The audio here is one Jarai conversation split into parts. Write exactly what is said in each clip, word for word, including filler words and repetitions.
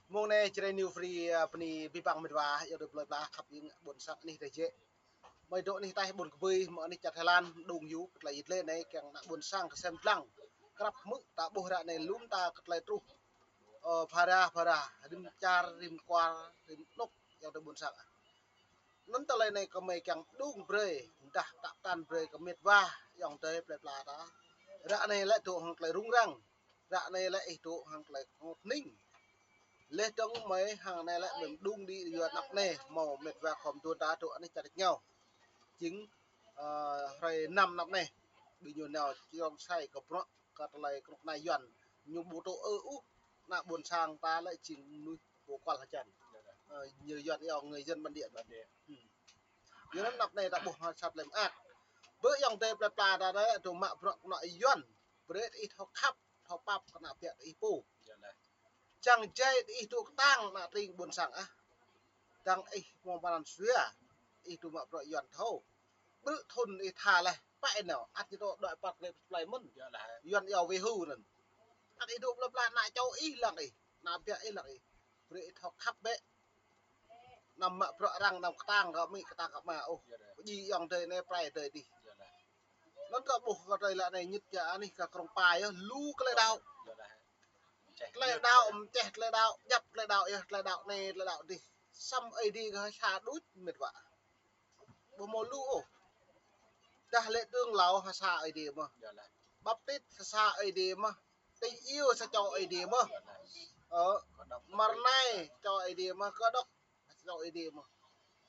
Mông anai Jrai New Free, a, bơni abih bang mĕt wa, yua tơlơi plơi pla khăp ƀing ƀôn sang anih tơjĕ. Mơi dŏ anih taih ƀôn kơbơi, mơi anih čar Thái Lan, đung yŭ, kơ tơlơi yit lĕ anai kiăng ană ƀôn sang kơsem lăng. Krăp hmư̆ ta ƀuh ră anai lŏm ta kơ tơlơi truh. Ơ, phara, phara, rĭm čar, rĭm kwar, rĭm anôk, yua tơ ƀôn sang. Anŭn tơlơi anai kơ mơi kiăng đung brơi, dah tă pơtăn brơi kơ mĕt wa, yua tơ plơi pla ta. Ră anai lĕ dŏ hăng tơlơi rŭng răng. Ră anai lĕ ih dŏ hăng tơlơi kơngot hning. Laih dơ̆ng mơi hăng anai lĕ mơi đung đĭ yua anăp anai, hmâo mĕt wa khŏm tuan ta dŏ anih čar rơngiao. Jing, ơ, hrơi năm anăp anai. Ƀing ñu nao čơrông sai kơ bruă, kơ tơlơi kơnuk kơna Yuan. Ñu ƀu tŭ ư ôh, ană ƀôn sang ta lĕ jing mơnuih ƀu kual hơjăn. Ơ, ñu Yuan yua người dân bản địa. Bản địa. Hmm. Yua anŭn anăp anai ta ƀuh hơsat lĕ mơak. Bơ yua tơ plơi pla ta lĕ dŏ mă bruă kơnuk kơna Yuan. Brơi ih thâo khăp, thâo pap kơ ană biă ih pô. Čang jai ih dŏ kơtang ană tring ƀôn sang ah. Dang ih hmâo pran jua, ih dŏ mă bruă Yuan thâo. Ƀrư̆ thŭn ih tha laih, pă ih nao, ăt ñu dŏ đuaĭ păt lĕ plơi mơ̆n. Yuan yua wê hư anŭn. Ăt ih dŏ plơi pla ană čô ih lăng ih, ană biă ih lăng ih. Brơi ih thâo khăp bĕ. Anăm mă bruă arăng, anăm kơtang kơ amĭ, kơtang kơ ama ôh. Pơjing yua tơ anai prai tơ dih. Anŭn ta ƀuh kơ tơlơi lă anai ñit čar anih kơ krông Pa yơh, lu tơlơi đaŏ. Tơlơi đaŏ, mơčeh tơlơi đaŏ, djăp tơlơi đaŏ yơh, tơlơi đaŏ anai, tơlơi đaŏ dih. Samơ̆ Ơi Adai kơ ha sa đôč mĕt wa. Ƀu hmâo lu ôh. Dah lĕ trưởng lão ha sa Ơi Adai mơ̆n. Baptist ha sa Ơi Adai mơ̆n. Tình yêu sa čô Ơi Adai mơ̆n. Ơ, mơ̆ng anai čô Ơi Adai mơ̆n, Cơ Đốc sa čô Ơi Adai mơ̆n.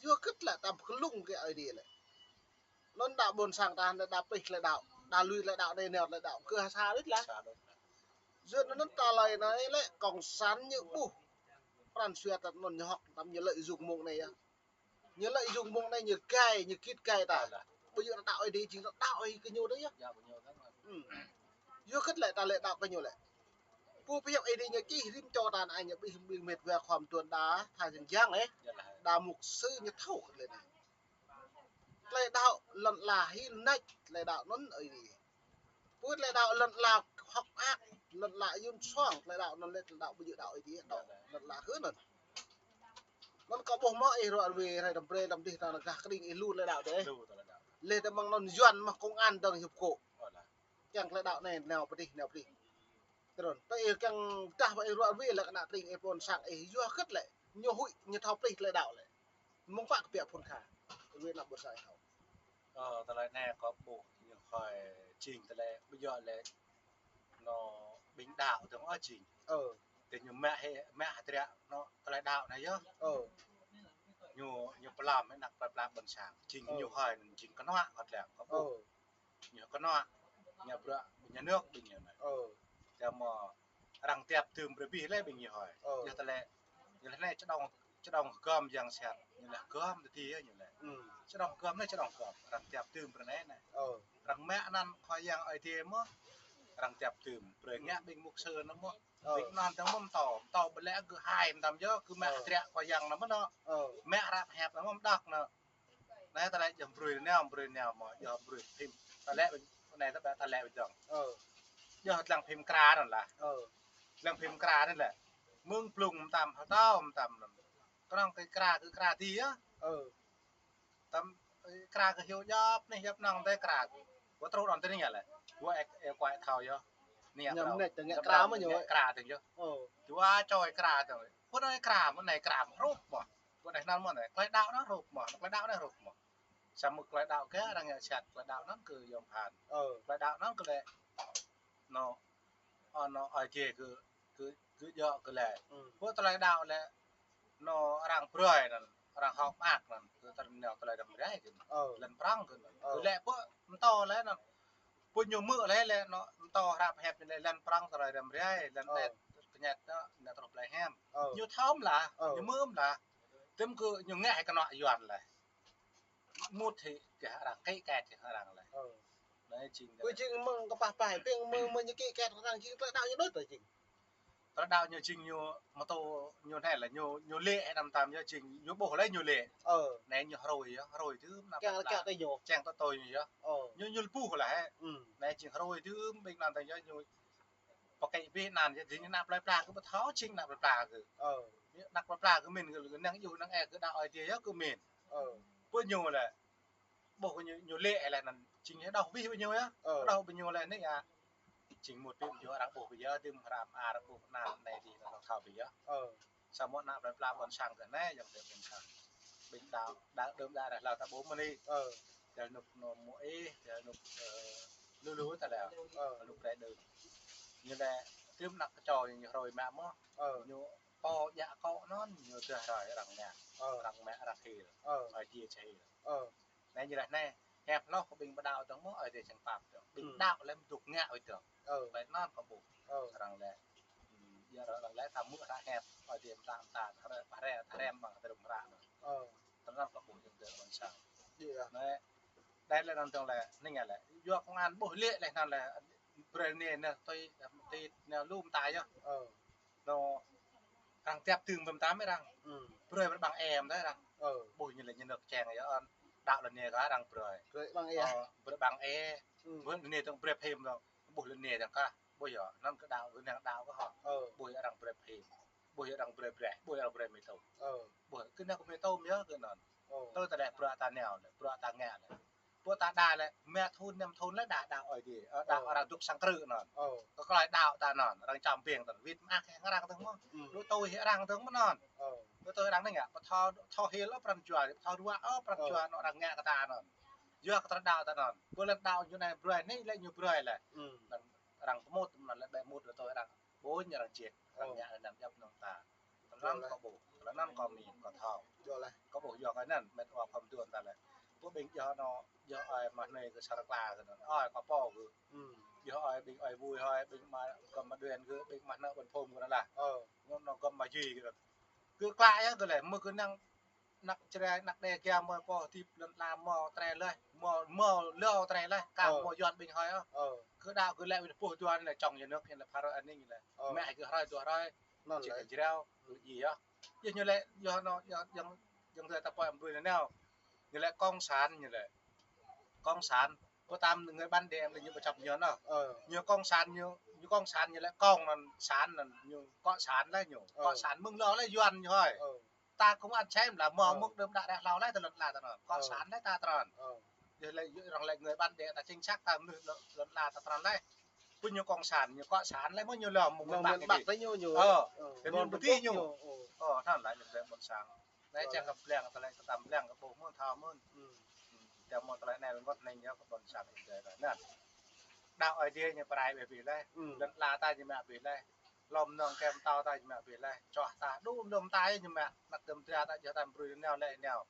Yua hơget lĕ ta pơglung kơ Ơi Adai lĕ. Anŭn đa ƀôn sang ta, đa pih tơlơi đaŏ, đa lui tơlơi đaŏ, đa neo tơlơi đaŏ, kơ ha sa đôč lah. Yua anŭn tơlơi anai lĕ cộng sản ñu ƀuh. Pran jua ta anŭn ñu hŏk, tơm ñu lợi dụng mông anai yơh. Ñu lợi dụng mông anai ñu gai, ñu git gai ta. Ƀu djơ̆ ta đaŏ Ơi Adai jing ta đaŏ Ơi kơ ñu tơ yơh. Hmm. Yua hơget lĕ ta lĕ đaŏ kơ ñu lĕ. Pô pơhiăp Ơi Adai ñu čih rĭm čô ta anai ñu ƀing, ƀing mĕt wa khŏm tuan đa, tha jing jang eh. Đa mục sư ñu thâo hơget lĕ anai. Tơlơi đaŏ lŏn ala hĭ nač, tơlơi đaŏ anŭn Ơi Adai. Pô tơlơi đaŏ lŏn ala hŏk mơak, lŏn ala yun suang, tơlơi đaŏ anŭn lĕ tơlơi đaŏ ƀu djơ̆ đaŏ Ơi Adai, đaŏ lŏn ala khư anŭn. Anŭn kâo ƀuh mơ̆ ih ruă ruê rai đăm brơi đăm dih ta nao gah kơđing ih lu tơlơi đaŏ dêh. Lu tơlơi đaŏ. Laih tơ mơ̆ng anŭn Yuan mơ̆ công an dơ̆ng hiăp kô̆. Ơ lah. Kiăng tơlơi đaŏ anai nao pơ dih, nao pơ dih. Tơdron, tơ ih kiăng dah ƀă ih ruă ruê lĕ kơ ană tring ih ƀôn sang ih yua hơget lĕ. Ñu huĭ, ñu thâo plih tơlơi đaŏ lĕ. Mơ̆ng pă kơ biă phŭn kha. Ruê anăp ƀôn sang ih thâo. Ơ, tơlơi anai kâo ƀuh ñu hơi jing tơlơi ƀu djơ̆ lĕ anŏ ƀing đaŏ dơ̆ng ôh jing. Ơ. Tơ ñu mă hĭ, mă hơdră anŏ tơlơi đaŏ anai yơh. Ơ. Ñu, ñu pơlăm hĭ anăp plơi pla ƀôn sang. Jing ñu hơi, jing kơnuă kơ tơlơi kâo ƀuh. Ơ. Ñu kơnuă, ñu bruă nhà nước ƀing ñu anai. Ơ. Tơ mơ̆ arăng tiap tưm brơi abih lĕ ƀing ñu hơi. Ơ. Yua tơlơi, yua tơlơi anai čơđông, čơđông hơgŏm yang siat. Ñu lĕ hơgŏm tơdơi yơh ñu lĕ. Čơđông hơgŏm anai čơđông hơgŏm. Arăng tiap tưm brơi anai anai. Ơ. Arăng mă anăn Khua Yang Ơi Adai mơ̆n. Arăng tiap tưm brơi ngă ƀing mục sư anŭn mơ̆n. Ơ. Ƀing anŭn tơ̆ng mơ̆n mơtâo, mơtâo ƀu lĕ kơ hai mơtam yơh, kơ mă hơdră Khua Yang anŭn mơ̆n anŏ. Ơ. Mă hrăp hiăp anŭn mơ̆n đŏk anŏ. Anai ta lĕ jăm brơi neo, brơi neo mơ̆, jăm brơi phim. Ta lĕ ƀing, anai ta, ta lĕ ƀing dơ̆ng. Ơ. Jăm lăng phim kra anŭn lah. Ơ. Lăng phim kra anŭn lah. Mơ̆ng blung mơtam, hơtâo mơtam anŭn. Kơnơ̆ng kơ kra, kơ kra tih yơh. Ơ. Tơm, ơ, kra kơ hyu djŏp anai, djŏp anŏ tơ kra kơ. Ƀu truh anŭn tơ anai lĕ. Ƀu ĕk, ĕk kuai thâo yơh. Anai ñu mơnĕ tơ̆ng ngă kra mơ̆ ñu. Ngă kra tơ̆ng yơh. Ơ. Dua čoi kra tơ̆ng. Ƀu anai kra mơ̆, anai kra mơ̆ hrup mơ̆. Ƀu anai anŭn mơ̆ anai. Tơlơi đaŏ anŭn hrup mơ̆. Tơlơi đaŏ anai hrup mơ̆. Samơ̆ tơlơi đaŏ kơ arăng ngă siat, tơlơi đaŏ anŭn kơ yom pơphan. Ơ. Tơlơi đaŏ anŭn kơ lĕ anŏ, anŏ Ơi Adai kơ, kơ, kơ djơ̆ kơ lĕ. Ơ. Ƀu tơlơi đaŏ lĕ anŏ arăng brơi anŭn, arăng hŏk mơak anŭn, kơ tơlơi neo tơlơi răm rai kơ. Ơ. Lŏn prŏng kơ anŭn. Ơ. Kơ lĕ ƀu mơtâo lĕ anŭn. Ƀu ñu hmư̆ lĕ, lĕ anŏ mơtâo hrăp hiăp lĕ lŏn prŏng tơlơi răm rai, lŏn net kơñăt anŏ, net truh plei hiam. Ơ. Ñu thâo mơ̆n lah, ơ, ñu hmư̆ mơ̆n lah. Tơm kơ ñu ngă hĭ kơnuă Yuan lĕ. Mŭt hĭ kơ arăng, kĕ kĕt kơ arăng lĕ. Ơ. Anai jing. Ơ, jing mơ̆ng kơ pah pah, ƀing mơ̆ng, mơ̆ng ñu kĕ kĕt kơ arăng jing tơlơi đaŏ ñu đôč tơ jing. Tơlơi đaŏ ñu jing ñu mơtô ñu anai lah ñu, ñu lĕ hĭ anăm tam yơh jing ñu ƀuh lĕ ñu lĕ. Ơ. Anai ñu hrơi yơh, hrơi tơm anăp. Kiăng tơlơi đaŏ tơ ñu. Kiăng tơlơi tui ñu yơh. Ơ. Ñu, ñu ƀuh lah hĭ. Ơ. Anai jing hrơi tơm ƀing anŭn tơ yơh ñu pơkĕ ƀing anŭn, jing ană plơi pla kơ ƀu thâo, jing ană plơi pla kơ. Ơ. Ană plơi pla kơ min kơ, kơ năng yua năng e kơ đaŏ Ơi Adai yơh kơ min. Ơ. Pơ ñu lĕ, ƀuh kơ ñu, ñu lĕ lĕ anŭn, jing ñu đaŏ ƀing ñu yơh. Ơ. Đaŏ ƀing ñu lĕ anai yơh. Jing mŭt ƀing ñu arăng ƀuh ƀing yơh, tơm hrăm arăng ƀuh anŭn anai dih anŭn thâo ƀing yơh. Ơ. Samơ̆ ană plơi pla ƀôn sang kơ anai, ayŏng adơi ƀôn sang. Ƀing đaŏ, đaŏ đơm đaŏ ră hlâo ta ƀuh mơ̆n anai. Ơ. Dal nŭk nô mô ih, dal nŭk, ơ, lu lu ta lĕ. Ơ. Nŭk rai đơm. Ñu lĕ, tơm ană kơčô ñu hrơi mă mơ̆n. Ơ. Ñu pô djă akŏ anŭn, ñu tơl hrơi arăng ngă. Ơ. Arăng mă arăng hil. Ơ. Ơi Adai čih hil. Ơ. Anai ñu lĕ anai, hiăp hloh kơ ƀing ƀu đaŏ dơ̆ng mơ̆n, Ơi Adai čang pap dơ̆ng. Ƀing đaŏ lĕ mơdŭk ngă wơ̆t dơ̆ng. Ơ. Ƀơi anŭn kơ ƀuh. Ơ. Arăng lĕ, ơ, yua arăng lĕ ta mŭt hră hiăp, Ơi Adai mơta mơta, hră, hră, hră mơ̆ng tơrŭm hră anŭn. Ơ. Tơl anŭn kơ ƀuh ayŏng adơi ƀôn sang. Anai, đai lĕ anŭn dơ̆ng lĕ, anai ngă lĕ. Yua kông an ƀuh lĕ lĕ anŭn lĕ, brơi anai anai, tui, tui anai lu mơta yơh. Ơ. Anŭn, arăng tiap tơ̆ng ƀơ̆m tam arăng. Brơi brơi ƀăng e mơ̆n arăng. Ơ. Ƀuh ñu lĕ ñu nơ̆k čeng yơh anŭn. Đaŏ lĕ anai kơ arăng brơi. Brơi ƀăng e. Ơ, brơi ƀăng e. Brơi anai dơ̆ng brơi phim dơ̆ng. Ƀuh lĕ anai dơ̆ng kah. Ƀuh yơh, anŭn kơ đaŏ, kơ năng đaŏ kơ hŏ. Ơ. Ƀuh yơh arăng brơi phim. Ƀuh yơh arăng brơi brơi. Ƀuh yơh arăng brơi mơ̆ tŭ. Ơ. Ƀuh, kơ năng kơ mơ̆ tŭ yơh kơ anŭn. Ơ. Tơl ta lĕ bruă ta nao lĕ, bruă ta ngă lĕ. Pô ta đa lĕ, mă thun năm thun lĕ đa, đa Ơi Adai, ơ, đa, ơ, arăng dŏ sang krư̆ anŭn. Ơ. Kơ klai đaŏ ta anŭn, arăng čăm ƀing ta, wĭt mă kơ arăng dơ̆ng mơ̆n. Lu tui hĭ arăng dơ̆ng mơ̆n anŭn. Ơ. Lu tui arăng anai ngă, pơthâo, thâo hil ơ pran jua, pơthâo ruă ơ pran jua anŭn arăng ngă kơ ta anŭn. Yua kơ tơlơi đaŏ ta anŭn. Pô lĕ đaŏ ñu anai brơi, anai lĕ ñu brơi lĕ. Anŭn arăng pơmŭt, anŭn lĕ ƀĕ mŭt lu tui arăng. Ƀuh ñu arăng čih, arăng ngă lĕ năm djŏp nŏng ta. Tơl anŭn kơ ƀuh, tơl anŭn kơ min, kơ thâo. Kơ ƀuh yua kơ anŭn, mĕt wa khŏm tuan ta lĕ. Pô ƀing yơh anŭn, yơh ơi mă anai kơ sar kla kơ anŭn. Ơi kơ pô kơ. Yơh ơi ƀing ơi vui hơi, ƀing mă gơ̆m mă đuĕn kơ, ƀing mă anŭn ƀôn phung kơ anŭn lah. Anŭn gơ̆m mă jui kơ. Kơ kla yơh kơ lĕ, mơ̆ kơ năng ană Jrai, ană Đê kia mơ̆ pô hơdip lŏn ala mơ̆ tơlơi laih, mơ̆, mơ̆ lâo tơlơi laih, kah mơ̆ yuan ƀing hơi ôh. Kơ đaŏ kơ lĕ wĭt puh tuan lĕ čong ñu nơ̆k, ñu lĕ phara anai ñu lĕ. Mă hai kơ hrơi dua hrơi, čih kơ jrao, kơ djai yơh. Yơh ñu lĕ, yơh anŭn, yơh, yơh, yơh tơlơi ta pơhiăp brơi anai nao. Ñu lĕ cộng sản, ñu lĕ. Cộng sản, pơtăm người bản địa lĕ ñu ƀu čăp ñu anŭn. Ñu cộng sản, ñu, ñu cộng sản, ñu lĕ cộng anŭn sản anŭn, ñu cộng sản lĕ ñu. Cộng sản mơ̆ng lâo lĕ yuan ñu hơi. Ta kông an čem lah, mơ̆ mŭk đơm đă ră hlâo lĕ tơlơi lŏn ala ta anŭn. Cộng sản lĕ ta trơn. Yơh lĕ, yơh arăng lĕ người bản địa ta chính xác ta mơnuih lŏn, lŏn ala ta trơn lĕ. Pơ ñu cộng sản, ñu cộng sản lĕ mơ̆ ñu lŏm mơ̆ng miền Bắc lĕ ñu. Ơ, pơ ñu ƀu tui ñu. Ơ, anŭn lĕ ñu lĕ ƀôn sang. Anai čang kơ blang, tơlơi kơ tăm blang kơ ƀuh mơ̆n thâo mơ̆n. Tơl mơ̆ tơlơi anai lĕ ngot anai yơh kơ ƀôn sang Ơi Adai anŭn. Đaŏ Ơi Adai ñu pơrai ƀĕ ƀĕ lĕ. Lŏn ala ta ñu mă ƀĕ lĕ. Lŏm nong kem tao ta ñu mă ƀĕ lĕ. Čoh ta, đu lŏm ta ñu mă. Anăk dơ̆m dra ta jơh tam brui nao lĕ nao.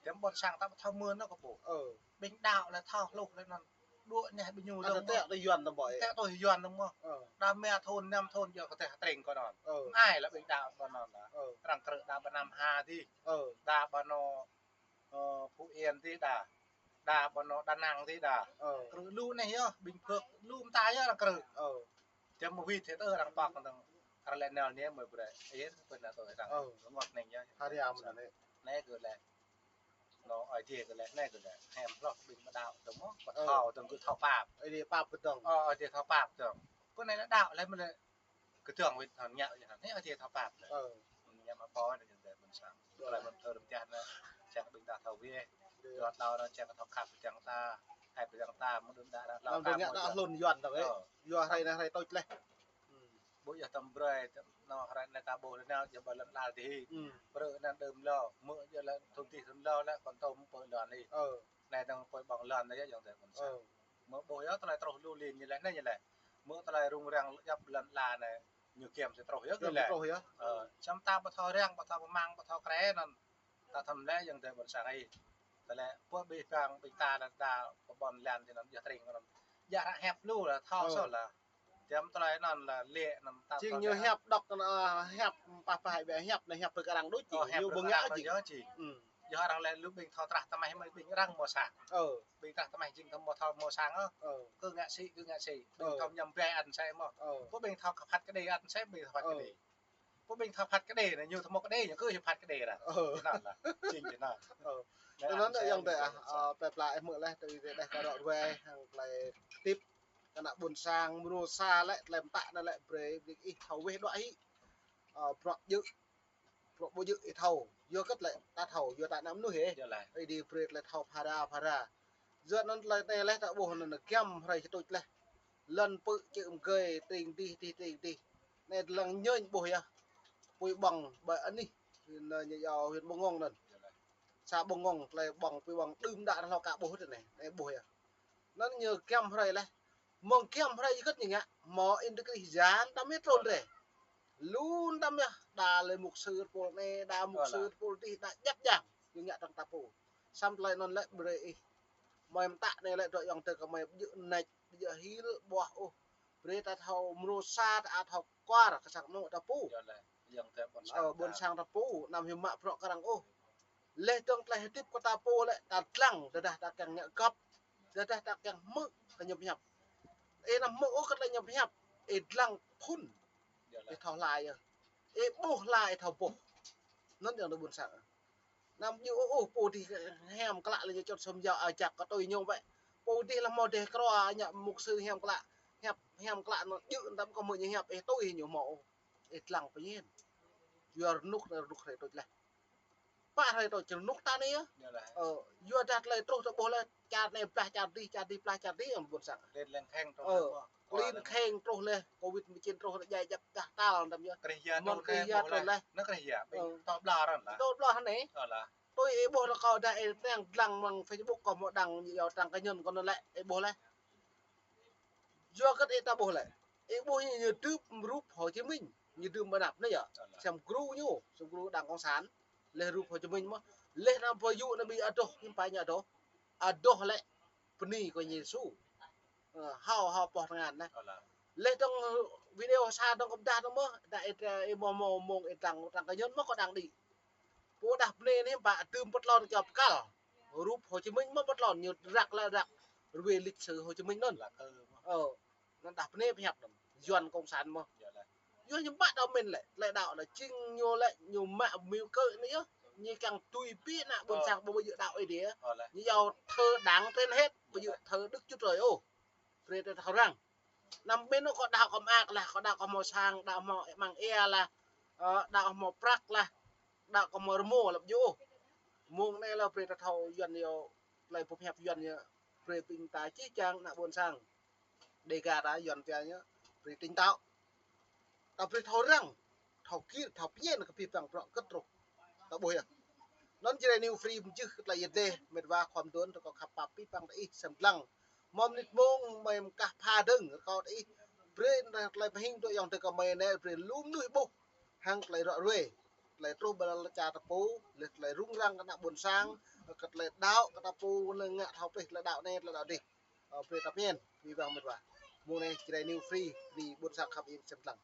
Tơl ƀôn sang ta ƀu thâo mơ̆n anŭn kơ ƀuh. Ơ. Ƀing đaŏ lĕ thâo hluh lĕ anŭn. Đuaĭ neh ƀing ñu dơ̆ng mơ̆. Tĕ tui yuan dơ̆ng ƀơi. Tĕ tui yuan dơ̆ng mơ̆. Đa mă thun năm thun yơh kơ tơlơi tring kơ anŭn. Ai lĕ ƀing đaŏ ƀơi anŭn lah. Arăng krư̆ đa ƀơi năm ha dih. Đa ƀơi anŭn, ơ, Phú Yên dih đa. Đa ƀơi anŭn Đà Nẵng dih đa. Krư̆ lu anai yơh, ƀing Phước lu mơta yơh arăng krư̆. Tơl mơ̆ wĭt hĭ tơ arăng pŏk dơ̆ng. Arăng lĕ nao anai mơ̆ brơi. Ơ, pơ anai tui arăng. Ngot anai yơh. Hari am anai. Anai kơ lĕ. Anŭn Ơi Adai kơ lĕ, anai kơ lĕ, hiam hloh ƀing ƀu đaŏ dơ̆ng mơ̆, ƀu thâo dơ̆ng kơ thâo pap. Ơi Adai pap kơ dơ̆ng. Ơ, Ơi Adai thâo pap dơ̆ng. Kơ anai lĕ đaŏ lĕ mơ̆ lĕ kơ dơ̆ng wĭt thâo ngă ñu anai, Ơi Adai thâo pap lĕ. Ngă mă pô anai ñu dơ̆ng ƀôn sang. Tơlơi mơ̆n thơ rơm čah anai, čang ƀing ta thâo wĕh. Yua tlâo anai čang thâo khăp čang ta, hai ƀing ta mơ̆ đơ̆m đă đă tlâo ta mơ̆ hlŭn yuan ta wĕh. Yua hrơi anai hrơi tui leh. Ƀu yơh tơm brơi, anŭn hrơi anai ta ƀuh anai yơh ƀơi lŏn ala dih. Brơi anŭn đơ̆m lâo, mơ̆ yơh lĕ thun dih thun lâo lĕ kon tôm pơ lŏn dih. Anai dơ̆ng pơ ƀơ̆ng lŏn anai yơh ayŏng adơi ƀôn sang. Mơ̆ ƀuh yơh tơlơi truh lu lin ñu lĕ anai ñu lĕ. Mơ̆ tơlơi rŭng răng djŏp lŏn ala anai ñu kiăng sĭt truh yơh kơ lĕ. Čăm ta ƀu thâo răng, ƀu thâo pơmăng, ƀu thâo krĕ anŭn. Ta thâo lĕ ayŏng adơi ƀôn sang ơi. Tơlơi pơ ƀing bang ƀing ta lĕ ta pơ ƀôn lan tui anŭn yơh tring anŭn. Yua arăng hiăp lu lah thâo soh lah. Tơl tơlơi anŭn lĕ lĕ anŭn ta. Jing ñu hiăp dŏ anŭn, ơ, hiăp pah pah ƀĕ hiăp anŭn hiăp pơ kơ arăng đôč jing. Ñu ƀu ngă jing. Yơh arăng lĕ lu ƀing thâo trah tơmaih mơ̆ ƀing arăng mơ̆ sang. Ƀing trah tơmaih jing thâo mơ̆ thâo mơ̆ sang ôh. Kơ ngă sĭ, kơ ngă sĭ. Ƀing thâo mñăm ƀĕ ăn sĕ mơ̆. Pô ƀing thâo phat kơđi ăn sĕ ƀing thâo phat kơđi. Pô ƀing thâo phat kơđi anai ñu thâo mơ̆ kơđi ñu kơ hiăp phat kơđi ră. Anŭn lah. Jing anŭn. Tui anŭn ayŏng adơi ah, plơi pla ih hmư̆ leh, tui dêh kơ rŏ ruai hăng plơi tip. Ană ƀôn sang mrô sa lĕ, tơlơi mơtă anai lĕ brơi, brơi ih thâo weh đuaĭ hĭ. Ơ, bruă djơ̆, bruă ƀu djơ̆ ih thâo. Yua kơ lĕ ta thâo, yua ta ană mơnuih ih. Yơh lĕ. Ih đĭ brơi tơlơi thâo phara phara. Yua anŭn tơlơi anai lĕ ta ƀuh anŭn giăm hrơi čơtuč lĕ. Lŏn pơ̆ čư̆ mơgơi tring dih, dih, tring dih. Anai lăng ñơñ ƀuh yơh. Apui ƀơ̆ng ƀơi anih. Anŭn ñu yua huyện Bông Ngông anŭn. Xã Bông Ngông, tơlơi ƀơ̆ng, apui ƀơ̆ng đưm đă hlâo ka ƀuh tơ anai. Anai ƀuh yơh. Anŭn ñu giăm hrơi lĕ. Mơ̆ng giăm hrơi jơkơt ñu ngă, hmâo in tơ krih yan, đăm yơh trŭn rai. Lu đăm yơh, đa lĕ mục sư pôl anai, đa mục sư pôl dih, đa djăp djang, ñu ngă tơ̆ng ta pô. Samơ̆ tơlơi anŭn lĕ brơi ih. Mơi mơtă anai lĕ dŏ ayŏng adơi kơ mơi ƀu djơ̆ nač, ƀu djơ̆ hil, ƀuah ôh. Brơi ta thâo mrô sa, ta thâo kuar, kơ sang anŏ ta pô. Ơ, ƀôn sang ta pô, anăm hyu mă bruă kơ arăng ôh. Laih dơ̆ng tơlơi hơdip kơ ta pô lĕ, ta dlăng, tơdah ta kiăng ngă găp, tơdah ta kiăng hmư̆, kơ ñu pơhiăp. Ih anăm hmư̆ ôh kơ tơlơi ñu pơhiăp, ih dlăng phŭn, ih thâo hla yơh. Ih ƀuh hla, ih thâo ƀuh. Anŭn ayŏng adơi ƀôn sang. Anăm djơ̆ ôh, ôh, pô dih hiam klă lĕ ñu čŏt sum yua ajak kơ tui ñu wơ̆t. Pô dih lĕ hmâo dêh krua, ñu mục sư hiam klă, hiăp, hiam klă anŭn djơ̆, tơdah kơ hmư̆ ñu hiăp, ih tui ñu hmâo ôh. Ih dlăng pơñen. Yua rơnŭk, rơnŭk hrơi tuč lĕ. Pă hrơi tuč rơnŭk ta anai yơh. Ơ, yua dah tơlơi truh ta ƀuh lĕ, čar anai blah čar dih, čar dih blah čar dih, ayŏng ƀôn sang. Klin kheng truh lĕ, covid mười chín truh lĕ, djai djăp dah tal đăm yơh. Krih ya truh lĕ. Anŭn krih ya truh lĕ. Anŭn krih ya, ƀing tŏ blah răn lah. Tŏ blah anai. Tui ih ƀuh rơkâo dah ih tơngan dlăng mơ̆ng Facebook kơ hmâo đăng ñu yua Trang Cá Nhân kơ anŭn lĕ, ih ƀuh lĕ. Yua kơ ih ta ƀuh lĕ. Ih ƀuh ñu, ñu dưm rup Hồ Chí Minh, ñu dưm ƀơi anăp anai yơh. Sem gru ñu, sem gru đảng cộng sản. Laih rup Hồ Chí Minh mơ̆n. Laih anăm pơyŭ anai ƀing adoh, hiư̆m pă ñu adoh. Adoh lĕ bơni kơ Yêsu. Ơ, hao, hao pŏh tơngan anai. Laih dơ̆ng video sa dơ̆ng kơ pơdah dơ̆ng mơ̆n, dah ih, ih mơ̆ mơ̆ mơ̆ng ih Trang, Trang Cá Nhân mơ̆n kơ đăng đĭ. Pô dah bơni anai ƀă dưm pơtlon kơ pơkăl. Rup Hồ Chí Minh mơ̆n pơtlon ñu răk lĕ răk. Ruai lịch sử Hồ Chí Minh anŭn. Ơ, anŭn dah bơni pơhiăp anŭn. Yuan cộng sản mơ̆n. Yua ñu ƀă đaŏ mơ̆n lĕ, tơlơi đaŏ lĕ jing ñu lĕ, ñu mă mơ̆ng kơ anai yơh. Ñu kiăng tui pi ană ƀôn sang ƀu djơ̆ đaŏ Ơi Adai. Ñu yua thờ đảng trên hết, ƀu djơ̆ thờ Đức Chúa Trời ôh. Brơi ta thâo răng. Anăm ƀing anŭn kơ đaŏ kơ mơak lah, kơ đaŏ kơ hmâo sang, đaŏ hmâo amăng ia lah, ơ, đaŏ hmâo prăk lah, đaŏ kơ hmâo rơmô lah ƀu djơ̆ ôh. Mơ̆ng anai lah brơi ta thâo Yuan yơh, tơlơi pơhiăp Yuan yơh, brơi ƀing ta čih čang ană ƀôn sang. Đêga ta Yuan pia ñu, brơi tỉnh táo. Ta brơi thâo răng, thâo gir, thâo pơñen kơ abih bang bruă kơ truh. Ta ƀuh yơh. Anŭn Jrai New Free mơjưh kơ tơlơi yơh dêh, met wa khua mơduôn, tơkŏ khăp pap abih bang ta ih sem dlăng. Mơ̆ng mơnit mơ̆ng, mơi mơkah pha dơ̆ng, rơkâo ta ih. Brơi tơlơi pơhing dŏ ayŏng adơi kơ mơi anai, brơi lu mơnuih ƀuh. Hăng tơlơi ră ruai. Tơlơi truh ƀơi lŏn čar ta pô, laih tơlơi rŭng răng kơ ană ƀôn sang, kơ tơlơi đaŏ kơ ta pô, anai ngă thâo pơplih tơlơi đaŏ anai, tơlơi đaŏ dih. Ơ, brơi ta pơñen, abih bang met wa. Mơ̆ng anai Jrai New Free, brơi ƀôn sang khăp ih sem dlăng.